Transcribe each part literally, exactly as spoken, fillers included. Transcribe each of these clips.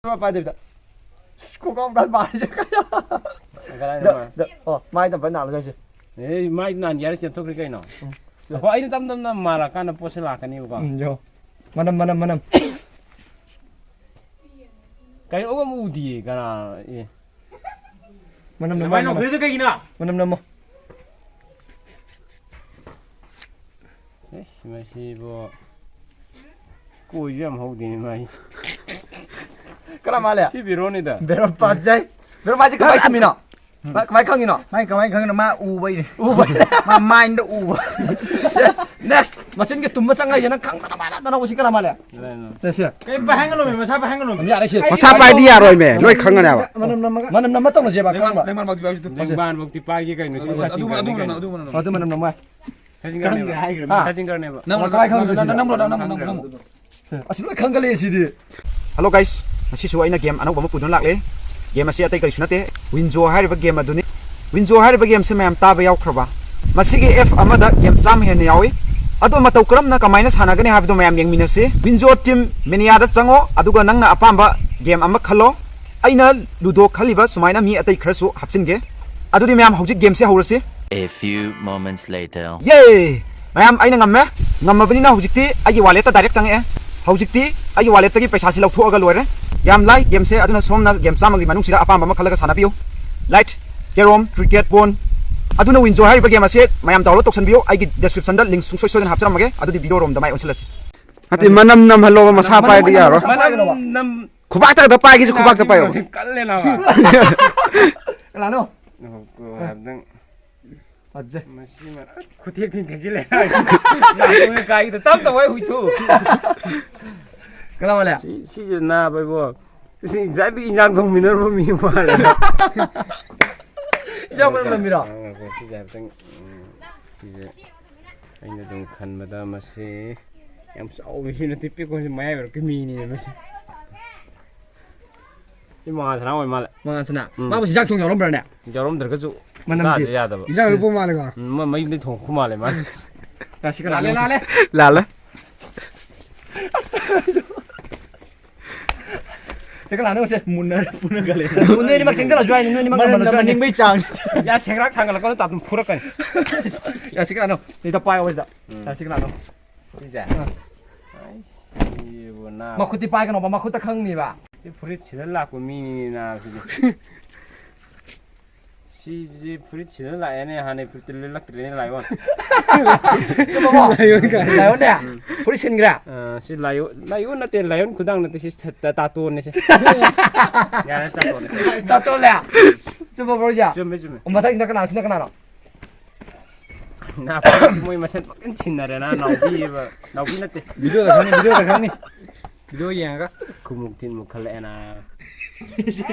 ꯄꯥꯏꯗꯕꯤꯗ꯫ ꯏꯁ, ꯈꯣꯡꯒ꯭ꯔꯥꯎ ꯃꯇꯥꯏ ꯄꯥꯏꯔꯤꯁꯦ ꯀꯩꯅꯣ? ꯀꯗꯥꯏꯗ ꯗ-, ꯃꯥꯏ? ꯗ-, ꯑꯣ, ꯃꯥꯏꯗ ꯐꯖꯅ ꯅꯥꯜꯂꯨ ꯍꯥꯏꯁꯦ꯫ ꯑꯦ, ꯃꯥꯏ ꯅꯥꯟ ꯌꯥꯔꯦ, ꯆꯦꯟꯊꯣꯛꯈ꯭ꯔꯦ ꯀꯩꯅꯣ꯫ ꯎꯝ꯫ ꯍꯣꯏ, ꯑꯩꯅ ꯇꯝ ꯇꯝꯅ ꯃꯥꯜꯂꯀꯥꯟꯗ ꯄꯣꯠꯁꯦ ꯂꯥꯛꯀꯅꯦꯕꯀꯣ꯫ ꯎꯝ, ꯌꯣ꯫ ꯃꯅꯝ, ꯃꯅꯝ, ꯃꯅꯝ꯫ ꯀꯩꯅꯣ ꯑꯃ ꯎꯗꯤꯌꯦ, ꯀꯅꯥ? ꯑꯦ꯫ ꯃꯅꯝ ꯅꯝꯃꯣ, ꯅꯃꯥꯏ ꯃꯅꯝ꯫ ꯅꯣꯛꯈꯠꯂꯤꯗꯣ ꯀꯩꯒꯤꯅꯣ? ꯃꯅꯝ ꯅꯝꯃꯣ꯫ ꯑꯩꯁ, ꯃꯁꯤꯕꯨ ꯀꯣꯏꯁꯨ ꯌꯥꯝ ꯍꯧꯗꯦꯅꯦ ꯃꯥꯏ꯫ ꯀꯔꯝ ꯃꯥꯜꯂꯦ? ꯁꯤ ꯕꯤꯔꯣꯅꯤꯗ꯫ ꯕꯦꯔꯣ ꯄꯥꯖꯩ꯫ ꯕꯦꯔꯣ ꯃꯥꯁꯦ ꯀꯃꯥꯏꯅ ꯈꯪꯉꯤꯅꯣ? ꯃꯥ ꯀꯃꯥꯏꯅ ꯈꯪꯉꯤꯅꯣ? ꯃꯥꯏ ꯀꯃꯥꯏꯅ ꯈꯪꯉꯤꯅꯣ? ꯃꯥ ꯎꯕꯩꯅꯦ꯫ ꯎꯕꯩꯅꯦ꯫ ꯃꯥ ꯃꯥꯏꯟꯗ ꯎꯕ꯫ Yes, next꯫ ꯃꯆꯤꯟꯒ ꯇꯨꯝꯕ ꯆꯪꯉꯛꯏꯁꯦ ꯅꯪ ꯈꯪꯗꯅ ꯃꯥꯜꯂꯦ, ꯅꯪ ꯁꯤ ꯀꯅꯥ ꯃꯥꯜꯂꯦ? ꯀꯩꯅꯣ? ꯁꯦ, ꯁꯦ꯫ ꯀꯩ ꯄꯥꯏꯍꯟꯒꯅꯣꯃꯤ, ꯃꯁꯥ ꯄꯥꯏꯍꯟꯒꯅꯣꯃꯤ꯫ ꯌꯥꯔꯦ ꯁꯤ꯫ ꯃꯁꯥ ꯄꯥꯏꯗꯤ ꯌꯥꯔꯣꯏꯃꯦ, ꯂꯣꯏ ꯈꯪꯒꯅꯦꯕ꯫ ꯃꯅꯝ ꯅꯝꯃꯒ꯫ ꯃꯅꯝ ꯅꯝꯃ ꯇꯧꯅꯁꯦꯕ, ꯈꯪꯕ꯭ꯔꯥ? ꯂꯩꯃꯥꯟ-, ꯂꯩꯃꯥꯟ ꯃꯛꯇꯤ ꯄꯥꯏꯁꯤ ꯑꯗꯨꯝ꯫ ꯂꯩꯃꯥꯟ ꯃꯛꯇꯤ ꯄꯥꯏꯒꯦ ꯀꯩꯅꯣ, ꯁꯤ ꯑꯗꯨ, ꯁꯥꯇꯤꯟ ꯑꯗꯨ, ꯀꯔꯅꯦ ꯑꯗꯨ, ꯀꯩꯅꯣ꯫ ꯑꯗꯨ ꯃꯅꯝ ꯅꯝꯃꯣ꯫ ꯍꯣꯏ, ꯑꯗꯨ ꯃꯅꯝ ꯅꯝꯃꯣ꯫ ꯁꯥꯇꯤꯟ ꯀꯔꯅꯦꯕ꯫ ꯍꯥ? ꯅꯪ ꯀꯃꯥꯏ ꯈꯪꯉꯤꯕ ꯅꯪ, ꯁꯤꯗꯤ? ꯅꯪ, ꯅꯪ, ꯅꯪ, ꯅꯪ, ꯅꯪ꯫ ꯁꯦ, ꯑꯁ, ꯂꯣꯏ ꯈꯪꯒꯠꯂꯛꯑꯦ ꯁꯤꯗꯤ꯫ Hello guys, ꯉꯁꯤꯁꯨ ꯑꯩꯅ game ꯑꯅꯧꯕ ꯑꯃ ꯄꯨꯗꯨꯅ ꯂꯥꯛꯂꯦ꯫ Game ꯑꯁꯤ ꯑꯇꯩ ꯀꯔꯤꯁꯨ ꯅꯠꯇꯦ, Winzo ꯍꯥꯏꯔꯤꯕ game ꯑꯗꯨꯅꯤ꯫ Winzo ꯍꯥꯏꯔꯤꯕ game ꯁꯦ ꯃꯌꯥꯝ ꯇꯥꯕ ꯌꯥꯎꯈ꯭ꯔꯕ? ꯃꯁꯤꯒꯤ app ꯑꯃꯗ game ꯆꯥꯝꯃ ꯍꯦꯟꯅ ꯌꯥꯎꯏ꯫ ꯑꯗꯣ ꯃꯇꯧ ꯀꯔꯝꯅ ꯀꯃꯥꯏꯅ ꯁꯥꯟꯅꯒꯅꯤ ꯍꯥꯏꯕꯗꯣ ꯃꯌꯥꯝ ꯌꯦꯡꯃꯤꯟꯅꯁꯤ꯫ Winzo Team Mania ꯗ ꯆꯪꯉꯣ, ꯑꯗꯨꯒ ꯅꯪꯅ ꯑꯄꯥꯝꯕ game ꯑꯃ ꯈꯜꯂꯣ꯫ ꯑꯩꯅ Ludo ꯈꯜꯂꯤꯕ ꯁꯨꯃꯥꯏꯅ ꯃꯤ ꯑꯇꯩ ꯈꯔꯁꯨ ꯍꯥꯞꯆꯤꯟꯒꯦ꯫ ꯑꯗꯨꯗꯤ ꯃꯌꯥꯝ ꯍꯧꯖꯤꯛ game say ꯍꯧꯔꯁꯤ꯫ A few moments later. ꯌꯦ! ꯃꯌꯥꯝ, ꯑꯩꯅ ꯉꯝꯃꯦ꯫ ꯉꯝꯃꯕꯅꯤꯅ ꯍꯧꯖꯤꯛꯇꯤ ꯑꯩꯒꯤ wallet ꯇ direct ꯆꯪꯉꯛꯑꯦ꯫ ꯍꯧꯖꯤꯛꯇꯤ ꯑꯩꯒꯤ wallet ꯇꯒꯤ ꯄꯩꯁꯥꯁꯤ ꯂꯧꯊꯣꯛꯑꯒ ꯂꯣꯏꯔꯦ꯫ ꯌꯥꯝ ꯂꯥꯏ game ꯁꯦ, ꯑꯗꯨꯅ ꯁꯣꯝꯅ game ꯆꯥꯝꯃꯒꯤ ꯃꯅꯨꯡꯁꯤꯗ ꯑꯄꯥꯝꯕ ꯑꯃ ꯈꯜꯂꯒ ꯁꯥꯟꯅꯕꯤꯌꯨ꯫ Light, Carrom, Cricket, Pawn꯫ ꯑꯗꯨꯅ Winzo ꯍꯥꯏꯔꯤꯕ game ꯑꯁꯤ ꯃꯌꯥꯝ download ꯇꯧꯁꯟꯕꯤꯌꯨ꯫ ꯑꯩꯒꯤ description ꯗ link ꯁꯨꯡꯁꯣꯏ ꯁꯣꯏꯗꯅ ꯍꯥꯞꯆꯔꯝꯃꯒꯦ꯫ ꯑꯗꯨꯗꯤ video ꯔꯣꯝꯗ ꯃꯥꯏ ꯑꯣꯟꯁꯤꯜꯂꯁꯤ꯫ ꯅꯠꯇꯦ, ꯃꯅꯝ ꯅꯝꯍꯜꯂꯣꯕ, ꯃꯁꯥ ꯃꯅꯝ, ꯄꯥꯏꯔꯗꯤ ꯃꯅꯝ, ꯌꯥꯔꯣꯏ꯫ ꯃꯅꯝ ꯅꯝ-, ꯈꯨꯕꯥꯛꯇꯒ ꯄꯥꯏꯒꯦꯁꯦ, ꯈꯨꯕꯥꯛꯇ ꯄꯥꯏꯌꯣ꯫ ꯀꯜꯂꯦ ꯅꯥꯕ꯫ ꯀꯅꯥꯅꯣ? ꯉꯥꯏꯈꯣ, ꯉꯥꯏꯈꯣ, ꯍꯥꯏꯐꯦꯠꯇꯪ꯫ ꯐꯖꯩ꯫ ꯃꯁꯤ ꯃ-, ꯈꯨꯊꯦꯛ ꯊꯤꯟ ꯊꯦꯛꯆꯤꯜꯂꯦ꯫ ꯅꯥꯀꯣꯡꯗ ꯀꯥꯏꯒꯤꯗ ꯇꯞ ꯇꯧ, ꯑꯩ ꯍꯨꯏꯊꯨ꯫ ꯀꯅꯥ ꯃꯥꯜꯂꯦ? ꯁꯤ, ꯁꯤꯁꯦ ꯅꯥꯕ ꯏꯕꯣ꯫ ꯁꯤ ꯉꯁꯥꯏꯗꯒꯤ ꯏꯟꯖꯥꯡ ꯊꯣꯡꯃꯤꯟꯅꯔꯨꯕ ꯃꯤ ꯃꯥꯜꯂꯦ꯫ ꯏꯟꯖꯥꯡ ꯃꯅꯝ ꯅꯝꯃꯤꯔꯣ? ꯉꯥꯏꯈꯣ, ꯁꯤꯁꯦ ꯍꯥꯏꯐꯦꯠꯇꯪ, ꯎꯝ, ꯁꯤꯁꯦ ꯑꯩꯅ ꯑꯗꯨꯝ ꯈꯟꯕꯗ ꯃꯁꯤ ꯌꯥꯝ ꯆꯥꯎꯕꯁꯨ ꯅꯠꯇꯦ, ꯄꯤꯛꯄꯁꯨ ꯃꯌꯥꯏ ꯑꯣꯏꯔꯞꯀꯤ ꯃꯤꯅꯤꯅꯦ ꯃꯁꯤ꯫ ꯁꯤ ꯃꯉꯥꯜ ꯁꯅꯥ ꯑꯣꯏ ꯃꯥꯜꯂꯦ꯫ ꯃꯉꯥꯜ ꯁꯅꯥ꯫ ꯎꯝ꯫ ꯃꯥꯕꯨ ꯆꯤꯟꯖꯥꯛ ꯊꯣꯡ ꯌꯥꯎꯔꯝꯕ꯭ꯔꯥꯅꯦ? ꯌꯥꯎꯔꯝꯗ꯭ꯔꯒꯁꯨ ꯃꯅꯝꯗꯤ ꯆꯥꯗ ꯌꯥꯗꯕ꯫ ꯏꯟꯖꯥꯡ ꯂꯨꯞꯄ ꯃꯥꯜꯂꯦꯀꯣ꯫ ꯎꯝ, ꯃ-, ꯃꯌꯨꯝꯗꯩ ꯊꯣꯡꯉꯛꯄ ꯃꯥꯜꯂꯦ ꯃꯥꯅ꯫ ꯂꯥꯜꯂꯦ, ꯂꯥꯜꯂꯦ꯫ ꯂꯥꯜꯂꯦ꯫ ꯁꯤ ꯀꯅꯥꯅꯣ ꯁꯦ? ꯃꯨꯟꯅꯔ ꯄꯨꯅꯒ ꯂꯩ꯫ ꯅꯣꯏꯅꯤꯃꯛ ꯆꯦꯟꯖꯜꯂꯁꯨ ꯌꯥꯏꯅꯤ, ꯅꯣꯏꯅꯤꯃꯛ ꯃꯅꯝꯅ ꯉꯝꯃꯁꯨ ꯌꯥꯏꯅꯤ꯫ ꯃꯅꯤꯡꯕꯩ ꯆꯥꯡ꯫ ꯌꯥ, ꯁꯦꯡꯒ꯭ꯔꯥꯛ ꯊꯥꯡꯒꯠꯂꯛꯀꯅꯨ, ꯇꯥꯞꯇꯨꯝ ꯐꯨꯔꯛꯀꯅꯤ꯫ ꯌꯥ, ꯁꯤ ꯀꯅꯥꯅꯣ? ꯁꯤꯗ ꯄꯥꯏꯌꯣ, ꯁꯤꯗ꯫ ꯎꯝ꯫ ꯌꯥ, ꯁꯤ ꯀꯅꯥꯅꯣ? ꯁꯤꯁꯦ? ꯑꯥ꯫ ꯑꯩꯁ, ꯁꯤꯕꯨ ꯅꯥꯕ꯫ ꯃꯈꯨꯠꯇꯤ ꯄꯥꯏꯒꯅꯣꯕ, ꯃꯈꯨꯠꯇ ꯈꯪꯅꯤꯕ꯫ ꯁꯤ ꯐꯨꯔꯤꯠ ꯁꯤꯜꯂ ꯂꯥꯛꯄ ꯃꯤꯅꯤꯅ ꯁꯤꯗꯤ꯫ ꯁꯤꯗꯤ ꯐꯨꯔꯤꯠ ꯁꯤꯜꯂ ꯂꯥꯛꯑꯦꯅꯦ, ꯍꯥꯟꯅꯩ ꯐꯨꯔꯤꯠꯇꯨ ꯂꯤꯠꯂꯛꯇ꯭ꯔꯦꯅꯦ, ꯂꯥꯏꯑꯣꯟ꯫ ꯆꯨꯝꯃꯕꯣ? ꯂꯥꯏꯑꯣꯟ ꯀꯥꯏ? ꯂꯥꯏꯑꯣꯟꯅꯦ? ꯎꯝ꯫ ꯐꯨꯔꯤꯠ ꯁꯤꯟꯒ꯭ꯔꯦ? ꯑ, ꯁꯤ ꯂꯥꯏꯑꯣꯟ, ꯂꯥꯏꯑꯣꯟ ꯅꯠꯇꯦ, ꯂꯥꯏꯑꯣꯟ ꯈꯨꯗꯥꯡ ꯅꯠꯇꯦ, ꯁꯤ ꯇ-, ꯇꯥꯇꯣꯟꯅꯦ ꯁꯤ꯫ ꯌꯥꯔꯦ, ꯇꯥꯇꯣꯟꯅꯦ꯫ ꯇꯥꯇꯣꯟꯅꯦ? ꯆꯨꯝꯃꯕ꯭ꯔꯣ, ꯏꯌꯥ? ꯆꯨꯝꯃꯦ, ꯆꯨꯝꯃꯦ꯫ ꯃꯊꯪꯁꯤꯅ ꯀꯅꯥ, ꯁꯤꯅ ꯀꯅꯥꯅꯣ? ꯅꯥ-, ꯃꯣꯏ ꯃꯁꯦꯟ ꯄꯪꯁꯤꯟ ꯁꯤꯟꯅꯔꯦ, ꯅꯥ-, ꯅꯥꯎꯕꯤꯕ, ꯅꯥꯎꯕꯤ ꯅꯠꯇꯦ꯫ ꯚꯤꯗꯤꯑꯣꯗ ꯈꯪꯅꯤ, ꯚꯤꯗꯤꯑꯣꯗ ꯈꯪꯅꯤ꯫ ꯚꯤꯗꯤꯑꯣ ꯌꯦꯡꯉꯒ꯫ ꯈꯨꯃꯨꯛ ꯊꯤꯟꯃꯨꯛ ꯈꯜꯂꯛꯑꯦ, ꯅꯥ꯫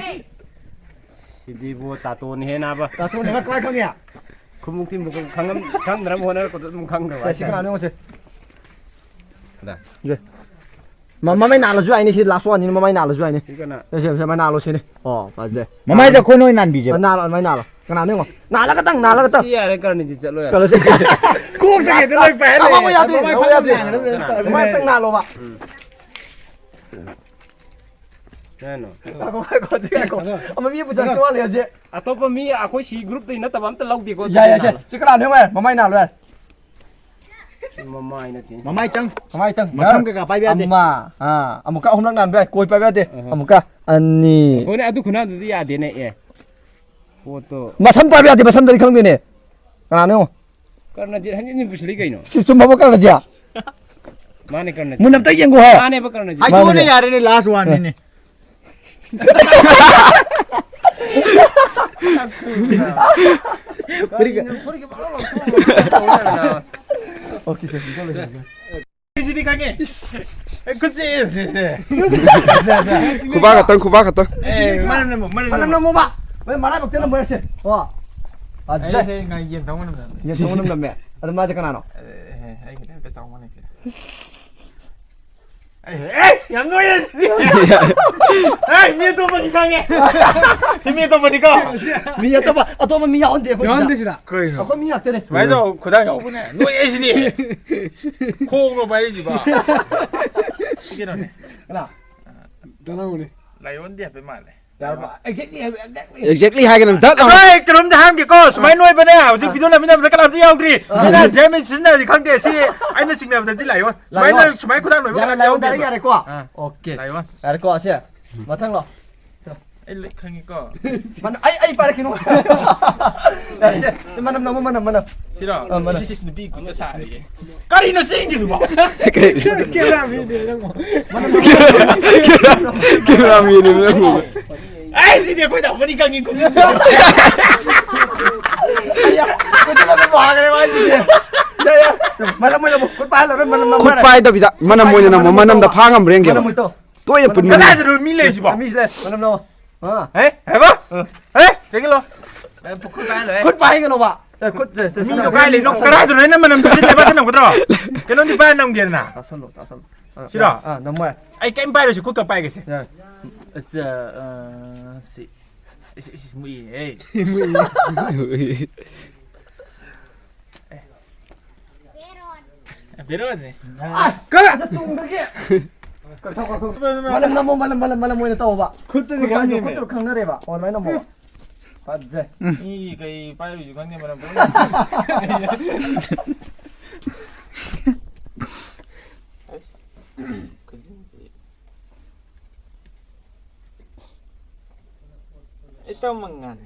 ꯁꯤꯗꯤ ꯕꯣ ꯇꯥꯇꯣꯟꯅꯦꯍꯦ, ꯅꯥꯕ꯫ ꯇꯥꯇꯣꯟꯅꯦ, ꯃꯥ ꯀꯃꯥꯏ ꯈꯪꯉꯦ? ꯈꯨꯃꯨꯛ ꯊꯤꯟꯃꯨꯛ ꯈꯪꯉꯝ-, ꯈꯪꯗ꯭ꯔꯕ ꯍꯣꯠꯅꯔꯛꯄꯗ ꯑꯗꯨꯝ ꯈꯪꯈ꯭ꯔꯕ ꯁꯦ, ꯁꯤ ꯍꯥꯏꯇꯥꯔꯦ꯫ ꯀꯅꯥꯅꯣ ꯌꯦꯡꯉꯣꯁꯦ? ꯀꯗꯥ? ꯁꯦ꯫ ꯃ-, ꯃꯃꯩ ꯅꯥꯜꯂꯁꯨ ꯌꯥꯏꯅꯦ, ꯁꯤ ꯂꯥꯁ ꯋꯥꯟꯅꯤꯅ, ꯃꯃꯩ ꯅꯥꯜꯂꯁꯨ ꯌꯥꯏꯅꯦ꯫ ꯁꯤ ꯀꯅꯥ? ꯁꯦ, ꯁꯦ, ꯁꯦ, ꯃꯃꯩ ꯅꯥꯜꯂꯣ ꯁꯤꯅꯦ꯫ ꯑꯣ, ꯐꯖꯩ꯫ ꯃꯃꯥꯏꯁꯦ ꯑꯩꯈꯣꯏꯅ ꯑꯣꯏꯅ ꯅꯥꯟꯕꯤꯁꯦꯕ꯫ ꯅꯥꯜꯂꯣ, ꯑꯗꯨꯃꯥꯏꯅ ꯅꯥꯜꯂꯣ꯫ ꯀꯅꯥꯅꯣ ꯌꯦꯡꯉꯣ꯫ ꯅꯥꯜꯂꯒꯇꯪ, ꯅꯥꯜꯂꯒꯇꯪ꯫ ꯁꯤ ꯌꯥꯔꯦ, ꯀꯔꯅꯤꯁꯤ ꯆꯠꯂꯣ ꯌꯥꯔꯦ꯫ ꯀꯜꯂꯁꯦ꯫ ꯀꯣꯛꯇꯒꯤ ꯑꯗꯨ ꯂꯣꯏ ꯄꯥꯏꯍꯜꯂꯦ꯫ ꯑꯃ, ꯑꯃ ꯌꯥꯗ꯭ꯔꯤ, ꯑꯃ ꯌꯥꯗ꯭ꯔꯤ꯫ ꯀꯅꯥ? ꯃꯃꯥꯏ ꯑꯝꯇꯪ ꯅꯥꯜꯂꯣꯕ꯫ ꯎꯝ꯫ ꯀꯩꯅꯣ? ꯉꯥꯏꯈꯣ, ꯉꯥꯏꯈꯣ, ꯍꯧꯖꯤꯛ ꯉꯥꯏꯈꯣ꯫ ꯑꯃ ꯃꯤ ꯄꯨꯖꯔꯛꯇ ꯋꯥꯠꯂꯤ ꯍꯧꯖꯤꯛ꯫ ꯑꯇꯣꯞꯄ ꯃꯤ ꯑꯩꯈꯣꯏ ꯁꯤ ꯒ꯭ꯔꯨꯞꯇꯒꯤ ꯅꯠꯇꯕ ꯑꯝꯇ ꯂꯧꯗꯦꯀꯣ꯫ ꯌꯥꯏ, ꯌꯥꯏ, ꯁꯦ꯫ ꯁꯤ ꯀꯅꯥꯅꯣ ꯌꯦꯡꯉꯣ, ꯃꯃꯥꯏ ꯅꯥꯜꯂꯣ ꯌꯥꯔꯦ꯫ ꯁꯤ ꯃꯃꯥꯏ ꯅꯠꯇꯦ꯫ ꯃꯃꯥꯏꯇꯪ꯫ ꯃꯃꯥꯏꯇꯪ꯫ ꯃꯁꯝ ꯀꯩꯀꯥ ꯄꯥꯏꯕ ꯌꯥꯗꯦ꯫ ꯑꯃ, ꯑꯥ, ꯑꯃꯨꯛꯀ ꯑꯍꯨꯝꯂꯛ ꯅꯥꯟꯕ ꯌꯥꯏ, ꯀꯣꯏ ꯄꯥꯏꯕ ꯌꯥꯗꯦ꯫ ꯑꯍꯥ꯫ ꯑꯃꯨꯛꯀ ꯑꯅꯤ꯫ ꯍꯣꯏꯅꯦ, ꯑꯗꯨ ꯈꯨꯅꯥꯟꯗꯨꯗꯤ ꯌꯥꯗꯦꯅꯦ, ꯑꯦ꯫ ꯄꯣꯠꯇꯣ꯫ ꯃꯁꯝ ꯄꯥꯏꯕ ꯌꯥꯗꯦ, ꯃꯁꯝꯗꯗꯤ ꯈꯪꯗꯣꯏꯅꯦ꯫ ꯀꯅꯥꯅꯣ ꯌꯦꯡꯉꯣ꯫ ꯀꯔꯅꯖꯤꯠ ꯍꯟꯖꯤꯟ ꯍꯟꯖꯤꯟ ꯄꯨꯁꯜꯂꯤ ꯀꯩꯅꯣ? ꯁꯤ ꯆꯨꯝꯃꯕꯣ, ꯀꯔꯅꯖꯤꯠ? ꯃꯥꯅꯦ, ꯀꯔꯅꯖꯤꯠ꯫ ꯃꯨꯟꯅ ꯑꯝꯇ ꯌꯦꯡꯒꯣ ꯍꯦ꯫ ꯃꯥꯅꯦꯕ, ꯀꯔꯅꯖꯤꯠ꯫ ꯍꯥꯏꯗꯣꯛꯑꯣꯅꯦ, ꯃꯥꯅꯦ꯫ ꯌꯥꯔꯦꯅꯦ, ꯂꯥꯁ ꯋꯥꯟꯅꯤꯅꯦ꯫ ꯀꯔꯤꯅꯣ, ꯐꯨꯔꯤꯠꯀ ꯄꯪꯂꯧ ꯂꯧꯊꯣꯛꯑꯒ ꯇꯧ ꯂꯩꯔꯦ ꯅꯥꯕ꯫ ꯑꯣꯀꯦ, ꯁꯦ, ꯁꯤꯗꯤ ꯈꯪꯉꯦ꯫ ꯑꯦ, ꯈꯨꯠꯁꯦ, ꯁꯦ, ꯁꯦ꯫ ꯈꯨꯕꯥꯛ ꯈꯛꯇꯪ, ꯈꯨꯕꯥꯛ ꯈꯛꯇꯪ꯫ ꯑꯦ, ꯃꯅꯝ ꯅꯝꯃꯣ, ꯃꯅꯝ ꯃꯅꯝ ꯅꯝꯃꯣ꯫ ꯅꯝꯃꯣꯕ꯫ ꯃꯣꯏ ꯃꯔꯥꯏꯕꯛꯇ ꯅꯝꯃꯣ ꯍꯥꯏꯁꯦ꯫ ꯑꯣ꯫ ꯑꯩ, ꯐꯖꯩ꯫ ꯑꯩ ꯉꯥꯏ ꯌꯦꯟ ꯊꯣꯡꯕ ꯃꯅꯝ ꯅꯝꯃꯦ꯫ ꯌꯦꯟ ꯊꯣꯡꯕ ꯃꯅꯝ ꯅꯝꯃꯦ꯫ ꯑꯦ, ꯑꯦ, ꯑꯩꯒꯤꯗꯤ ꯍꯥꯏꯐꯦꯠ ꯆꯥꯎꯕ ꯃꯅꯝꯁꯦ꯫ ꯑꯦ, ꯑꯦ, ꯌꯥꯝ ꯅꯣꯏꯌꯦ ꯁꯤꯗꯤ꯫ ꯑꯦ, ꯃꯤ ꯑꯇꯣꯞꯄꯗꯤ ꯈꯪꯉꯦ꯫ ꯁꯤ ꯃꯤ ꯑꯇꯣꯞꯄꯅꯤꯀꯣ꯫ ꯃꯤ ꯑꯇꯣꯞꯄ, ꯑꯇꯣꯞꯄ ꯃꯤ ꯌꯥꯎꯍꯟꯗꯦ ꯑꯩꯈꯣꯏ ꯁꯤꯗ꯫ ꯌꯥꯎꯍꯟꯗꯦ ꯁꯤꯗ꯫ ꯀꯩꯅꯣ? ꯑꯩꯈꯣꯏ ꯃꯤ ꯉꯥꯛꯇꯅꯦ꯫ ꯁꯨꯃꯥꯏꯅ ꯇꯧ, ꯈꯨꯗꯥꯡ ꯌꯥꯎꯕꯅꯦ꯫ ꯅꯣꯏꯌꯦ ꯁꯤꯗꯤ꯫ ꯈꯣꯡꯅꯣ ꯄꯥꯏꯔꯛꯏꯁꯤꯕꯣ? ꯁꯤ ꯀꯩꯅꯣꯅꯦ꯫ ꯀꯅꯥ? ꯇꯥꯅꯧꯅꯦ꯫ ꯂꯥꯏꯑꯣꯟꯗꯤ ꯍꯥꯏꯐꯦꯠ ꯃꯥꯜꯂꯦ꯫ ꯌꯥꯔꯕ? Exactly ꯍꯥꯏꯕ, exactly. ꯑꯦꯛꯖꯦꯛꯂꯤ ꯍꯥꯏꯒꯅ ꯗꯛ ꯂꯥꯎꯅ ꯑꯩ ꯀꯩꯅꯣꯝꯗ ꯍꯥꯏꯔꯝꯒꯦꯀꯣ, ꯁꯨꯃꯥꯏꯅ ꯅꯣꯏꯕꯅꯦ ꯍꯧꯖꯤꯛ ꯚꯤꯗꯤꯑꯣ ꯅꯝꯃꯤꯟꯅꯕꯗ ꯀꯅꯥꯝꯇ ꯌꯥꯎꯗ꯭ꯔꯤ꯫ ꯃꯤꯅ ꯗꯦꯃꯦꯖ ꯁꯤꯖꯤꯟꯅꯔꯗꯤ ꯈꯪꯗꯦ, ꯁꯤ ꯑꯩꯅ ꯆꯤꯡꯅꯕꯗꯗꯤ ꯂꯥꯏꯑꯣꯟ꯫ ꯁꯨꯃꯥꯏꯅ ꯂꯥꯏꯑꯣꯟ꯫ ꯁꯨꯃꯥꯏꯅ ꯈꯨꯗꯥꯡ ꯅꯣꯏꯕ ꯌꯥꯔꯦ, ꯀꯅꯥꯝꯇ ꯂꯥꯏꯑꯣꯟ ꯗꯥꯏꯔꯦꯛ ꯌꯥꯎꯗꯦꯕ꯫ ꯌꯥꯔꯦꯀꯣ꯫ ꯑꯥ꯫ Okay. ꯂꯥꯏꯑꯣꯟ꯫ ꯌꯥꯔꯦꯀꯣ, ꯑꯁꯦ꯫ ꯃꯊꯪ ꯂꯣ꯫ ꯑꯩ ꯂꯣꯏ ꯈꯪꯉꯤꯀꯣ꯫ ꯃꯥꯅ-, ꯑꯩ, ꯑꯩ ꯄꯥꯏꯔꯛꯈꯤꯅꯨ꯫ ꯌꯥꯔꯦ, ꯁꯦ, ꯁꯦ, ꯃꯅꯝ ꯅꯝꯃꯣ, ꯃꯅꯝ, ꯃꯅꯝ꯫ ꯁꯤꯔꯣ? ꯑꯥ, ꯃꯅꯝ꯫ ꯏꯁ, ꯏꯁ, ꯏꯁ, ꯅꯨꯄꯤ ꯈꯨꯠꯇ ꯁꯥꯔꯤꯌꯦ꯫ ꯀꯔꯤꯅꯣ ꯆꯦꯟꯈꯤꯗꯨꯕꯣ? ꯀꯩ ꯀꯦꯃꯦꯔꯥ ꯃꯤꯅꯦ ꯅꯪꯕꯣ꯫ ꯀꯦꯃꯦꯔꯥ ꯃꯤꯅꯦ ꯅꯪꯕꯨ꯫ ꯑꯩ ꯁꯤꯗꯤ ꯑꯩꯈꯣꯏ ꯇꯥꯃꯣꯅꯤ ꯈꯪꯉꯤ ꯈꯨꯠꯁꯤꯗꯤ꯫ ꯑꯩꯌꯥ, ꯈꯨꯠꯇ ꯅꯝꯕ ꯍꯥꯏꯈ꯭ꯔꯦ ꯃꯥꯏꯁꯤꯗꯤ꯫ ꯌꯥ, ꯌꯥ꯫ ꯃꯅꯝ ꯑꯣꯏꯅ ꯈꯨꯠ ꯄꯥꯏꯍꯜꯂꯔꯣꯏ, ꯃꯅꯝ ꯅꯝꯕ ꯈꯨꯠ ꯍꯥꯏꯔꯦ꯫ ꯄꯥꯏꯗꯕꯤꯗ ꯃꯅꯝ ꯑꯣꯏꯅ ꯅꯝꯃꯣ, ꯃꯅꯝꯗ ꯐꯥ ꯉꯝꯕ꯭ꯔꯥ ꯌꯦꯡꯒꯦꯕ꯫ ꯃꯅꯝ ꯑꯣꯏꯇꯣ꯫ ꯇꯣꯏꯅ ꯄꯨꯟꯕꯅꯤ꯫ ꯀꯗꯥꯏꯗꯅꯣ ꯃꯤ ꯂꯩꯔꯤꯁꯤꯕꯣ? ꯃꯤꯁꯤꯗ ꯃꯅꯝ ꯅꯝꯃꯣ꯫ ꯑꯥ꯫ ꯍꯦ? ꯍꯥꯏꯕ? ꯍꯦ? ꯆꯦꯡꯒꯤꯂꯣ꯫ ꯈꯨꯠ ꯄꯥꯏꯍꯜꯂꯣ, ꯍꯦ? ꯈꯨꯠ ꯄꯥꯏꯒꯅꯣꯕ꯫ ꯑꯦ, ꯈꯨꯠ, ꯁꯦ, ꯁꯦ, ꯃꯤꯗꯣ ꯁꯦ, ꯀꯥꯏ ꯁꯦ, ꯂꯩꯅꯣ? ꯁꯦ, ꯀꯗꯥꯏꯗꯅꯣ? ꯑꯩꯅ ꯃꯅꯝ ꯇꯨꯁꯤꯜꯂꯦ, ꯅꯝꯒꯗ꯭ꯔꯣ? ꯀꯩꯅꯣꯝꯗꯤ ꯄꯥꯏꯔ ꯅꯝꯒꯦꯗꯅ꯫ ꯇꯥꯁꯜꯂꯣ, ꯇꯥꯁꯜꯂꯣ꯫ ꯑꯥ, ꯁꯤꯔꯣ? ꯑꯥ, ꯑꯥ, ꯅꯝꯃꯣ ꯍꯦ꯫ ꯑꯩ ꯀꯩꯝ ꯄꯥꯏꯔꯣꯏꯁꯤ, ꯈꯨꯠꯀ ꯄꯥꯏꯒꯦꯁꯦ꯫ ꯌꯥꯔꯦ꯫ ꯑꯠꯆꯥ, ꯑ, ꯁꯤ꯫ ꯏꯁ, ꯏꯁ, ꯃꯨꯏ, ꯑꯦ꯫ ꯕꯦꯔꯣꯅꯦ꯫ ꯀꯔ ꯇꯨꯡꯗꯒꯤ꯫ ꯀꯛꯊꯣꯛ, ꯀꯛꯊꯣꯛ꯫ ꯃꯅꯝ ꯅꯝꯃꯣ, ꯃꯅꯝ, ꯃꯅꯝ, ꯃꯅꯝ ꯑꯣꯏꯅ ꯇꯧꯕ꯫ ꯈꯨꯠꯇꯗꯤ ꯈꯨꯠ ꯄꯥꯏꯗꯣ, ꯈꯪꯉꯤꯅꯦ꯫ ꯈꯨꯠꯇꯣ ꯈꯪꯅꯔꯦꯕ꯫ ꯑꯣ, ꯑꯗꯨꯃꯥꯏꯅ ꯅꯝꯃꯣꯕ꯫ ꯐꯖꯩ꯫ ꯃꯤ ꯀꯩ ꯄꯥꯏꯔꯨꯏꯁꯨ ꯈꯪꯗꯦ, ꯃꯅꯝ ꯄꯨꯡꯅꯝ꯫ ꯑꯁ, ꯈꯨꯖꯤꯟꯁꯤ꯫ ꯑꯩ ꯇꯧ ꯃꯉꯥꯜ꯫